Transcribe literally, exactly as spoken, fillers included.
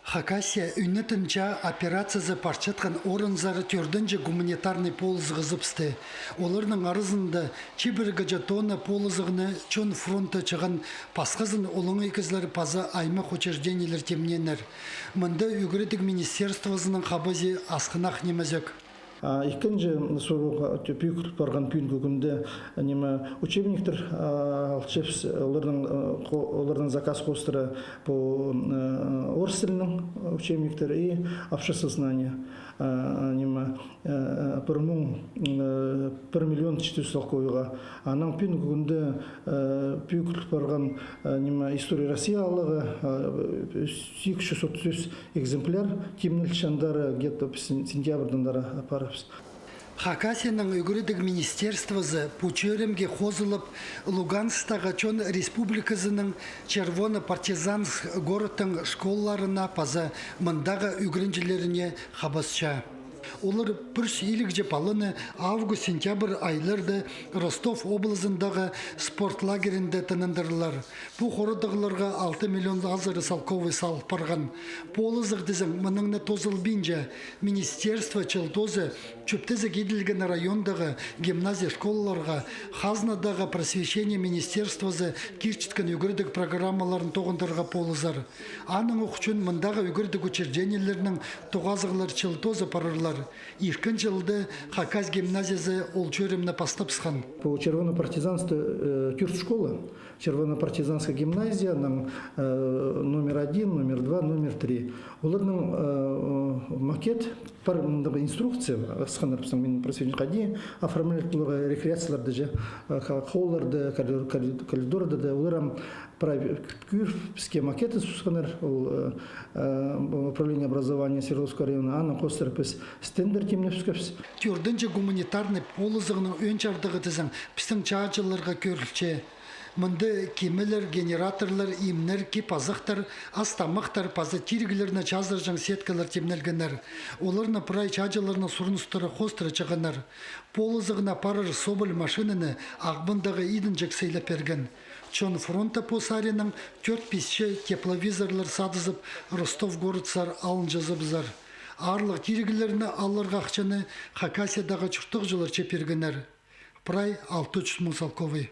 Хакасия ӱнетін чаа операциязы парчатхан орынзар тӧртінҷі гуманитарный полызығ ызыбысты. Оларның аразында чибіргі чаа тонна полызығны чон фронтта чыған, пасхазын олаңай кізілер паза аймах учреждениелер тимнееннер. Мында ӱгредіг министерствозының хабазы асхынах нимезек. А ікінҷі сурығ, а, тӧ-, пӱӱл парған пӱӱнгі кӱнде, а, ниме, учебниктер, а, алчабыс, оларның, а, хо-, оларның заказ хоостыра по, м, а, орыс тілінің учебниктер и обществознание, а, а, ниме, а, а, пір муң, м, а, пір миллион читі чӱс салковайға. Анаң пӱӱнгі кӱнде, а, пӱӱл парған, а, ниме, история России алығы, а, сигіс чӱс отыс ӱс экземпляр тимнелче, андары где-то піс сен-, сентябрьдеңер апарарбыс. Хакасияның ӱгредіг министерствозы пу чӧрімге хозылып, Лугансктағы чон республиказының Червонопартизанск городтың школаларына паза мындағы ӱгренҷілеріне хабасча. Олар пір чӱс иліг чіли паланы август-сентябрь айларда Ростов облазындағы спорт лагерінде тынандырлар. Пу хорадығларға алты миллион азыра салковай салыл парған. Полызығ тізең мынаңнаң тоозылбинча. Министерство чыл тооза чӧптезіг иділген райондағы гимназия-школаларға хазнадағы просвещение министерствозы кирчеткен ӱгредіг программаларын тоғындырарға полызар. Аның ох ӱчӱн мындағы ӱгредіг учреждениелернең тоғазығлар чыл тооза парарлар. Ирткен чылда Хакас гимназиязы ол чӧрімні пастабысхан. По Червонопартизанскта, э, тӧрт школа. Червонопартизанская гимназия, анаң, э, номер один, номер два, номер три. Оларның, э, макет, пар мындағ инструкция, ысханнар пістің мин просвещение хайди оформлять поларға, рекреацияларда же, э, ха-, холларда, коридор-, коридор-, коридорда да, олар ам прай кӧр, піске макет ысханнар, ол, э, э, управление образования Свердловского района, анаң хоостыра піс стендтер тимнепскебіс. Тӧртінҷі гуманитарный полызығның ӧӧн чардығы тізең пістің чааҷыларға кӧрілче. Мында кимелер, генераторлар, имнер, кип-азахтар, ас-тамахтар паза тиріглерні чазырҷаң сеткалар тимнелгеннер. Оларны прай чааҷыларның сурыныстары хоостыра чыығаннар. Полызығны апарар Соболь машинаны Ағбандағы идінҷек сыйлап пирген. Чон фронтта пу саринаң тӧрт-пис че тепловизорлар садызып, Ростов городсар алынҷазыбызар. Аарлығ тиріглерні аларға ахчаны Хакасиядағы чуртағҷылар чіли пиргеннер. Прай алты чӱс муң салковай.